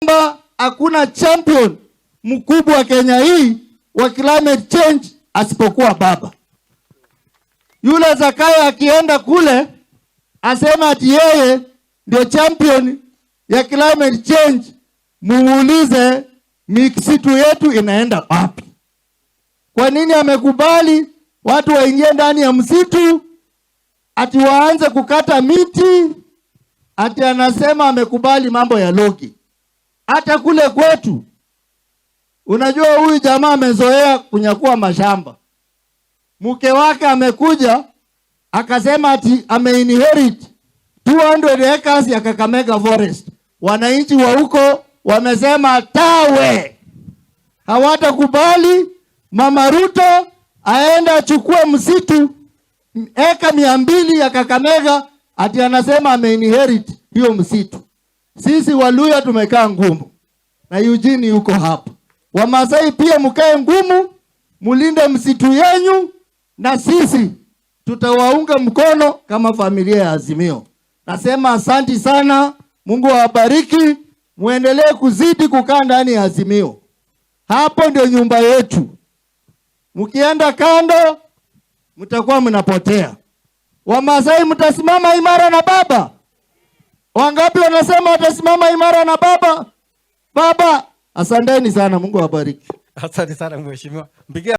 kwamba hakuna champion mkubwa Kenya hii wa climate change asipokuwa baba. Yule Zakayo akienda kule asema ati yeye ndio champion ya climate change, muulize misitu yetu inaenda wapi? Kwa nini amekubali watu waingie ndani ya msitu ati waanze kukata miti? Ati anasema amekubali mambo ya logging. Hata kule kwetu, unajua huyu jamaa amezoea kunyakua mashamba. Mke wake amekuja akasema ati ameinherit 200 acres ya Kakamega Forest. Wananchi wa huko wamesema tawe, hawatakubali Mama Ruto aende achukue msitu eka 200 ya Kakamega, ati anasema ameinherit hiyo msitu. Sisi Waluhya tumekaa ngumu na Eugene yuko hapa. Wamasai pia mkae ngumu, mulinde msitu yenyu, na sisi tutawaunga mkono kama familia ya Azimio. Nasema asanti sana, Mungu awabariki, muendelee kuzidi kukaa ndani ya Azimio. Hapo ndio nyumba yetu. Mkienda kando, mtakuwa mnapotea. Wamasai mtasimama imara na baba. Wangapi wanasema watasimama imara na baba? Baba, asanteni sana, Mungu awabariki. Asante sana mheshimiwa. Mpigie